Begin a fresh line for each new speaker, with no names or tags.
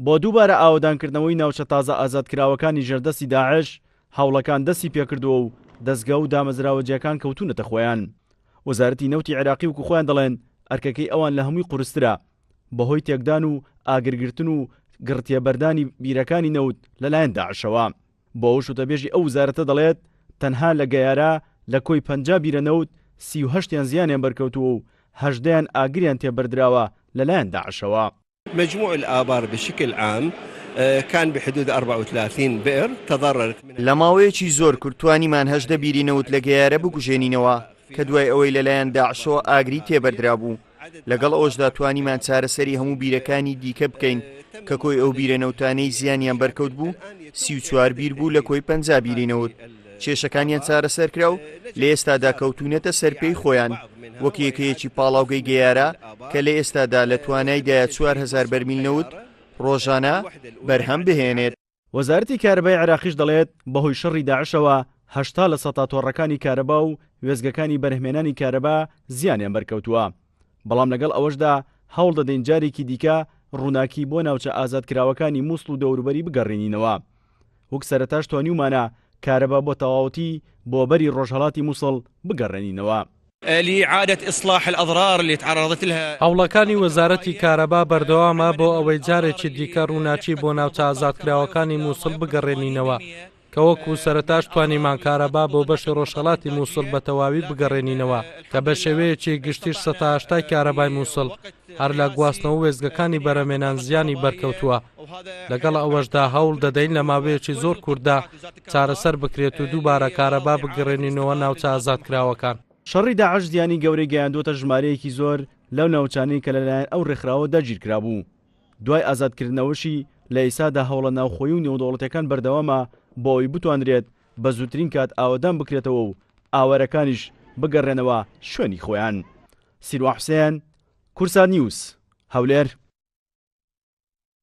بۆ دووبارە ئاوەدانکردنەوەی ناوچە تازە ئازادکراوەکانی ژێردەستی داعش، هەوڵەکان دەستی پێکردووە و دەزگا و دامەزراوە جیاکان کەوتوونەتە خۆیان. وەزارەتی نەوتی عێراقی وەکو خۆیان دەڵێن ئەرکەکەی ئەوان لە هەمووی قورسترە بەهۆی تێکدان و ئاگرگرتن و گڕتێبەردانی بیرەکانی نەوت لەلایەن داعشەوە. بۆ ئەوەش وتەبێژی ئەو وزارەتە دەڵێت، تەنها لە گەیارە لە کۆی 50 بیرە نەوت 38 یان زیانیان بەرکەوتووە و 18 یان ئاگریان تێبەردراوە لەلایەن داعشەوە.
مجموع الآبار بشکل عام كان بحدود 34 بئر تضررت منها.
لە ماوەیەکی زۆر کورت توانیمان 18 بیری نەوت لە گەیارە بکوژێنینەوە کە دوای ئەوەی لەلایەن داعشەوە ئاگری تێبەردرابوو، لەگەڵ ئەوەشدا توانیمان چارەسەری هەموو بیرەکانی دیکە بکەین کە کۆی ئەو بیرە نەوتانەی زیانیان بەرکەوت بوو 34 بیر بوو لە کۆی 50 بیری نەوت کێشەکانیان چارەسەر کرا و لە ئێستادا کەوتوونەتە سەر پێی خۆیان وەک یەکەیەکی پاڵاوگەی گەیارە کە لە ئێستادا لە توانایدایە 4000 بەرمیل نەوت ڕۆژانە بەرهەم بهێنێت.
وەزارەتی کارەبای عێراقیش دەڵێت، بەهۆی شەڕی داعشەوە 80 لە سەتا تۆڕەکانی کارەبا و وێستگەکانی بەرهەمهێنانی کارەبا زیانیان بەرکەوتووە، بەڵام لەگەڵ ئەوەشدا هەوڵدەدەین جارێکی دیکە ڕووناکی بۆ ناوچە ئازادکراوەکانی موسڵ و دەوروبەری بگەڕێنینەوە. وک سەرەتاش توانیومانە کارەبا بۆ تەواوەتی بۆ بەری ڕۆژهەڵاتی موسڵ بگەڕێنینەوە.
لإعادة إصلاح الأضرار اللي تعرضت لها.
هەوڵەکانی وەزارەتی کارەبا بەردەوامە بۆ ئەوەی جارێکی دیکە ڕووناکی بۆ ناوچە ئازادکراوەکانی موسڵ بگەڕێنینەوە، کە وەکو سەرەتاش توانیمان کارەبا بۆ بەشی ڕۆژهەڵاتی موسڵ بە تەواوی بگەڕێنینەوە، کە بە شێوەیەکی گشتیش سەتا هەشتای کارەبای موسڵ هەر لە گواستنەوە و وێستگەکانی بەرهەمێنان زیانی بەرکەوتووە. لەگەڵ ئەوەشدا هەوڵ دەدەین لە ماوەیەکی زۆر کورتدا چارەسەر بکرێت و دووبارە کارەبا بگەڕێنینەوە ناوچە ئازادکراوەکان.
شەڕی داعش زیانی گەورەی گەیاندووەتە ژمارەیەکی زۆر لەو ناوچانەی کە لەلایەن ئەو رێکخراوە داگیرکرابوو. دوای ئازادکردنەوەشی، لە ئیستادا هەوڵە ناوخۆیی و نێودەوڵەتیەکان بەردەوامە بۆ ئەوەی بتوانرێت بە زووترین کات ئاوەدان بکرێتەوە و ئاوارەکانیش بگەڕێنەوە شوێنی خۆیان. سیروان حوسێن، کوردسات نیوز، هەولێر.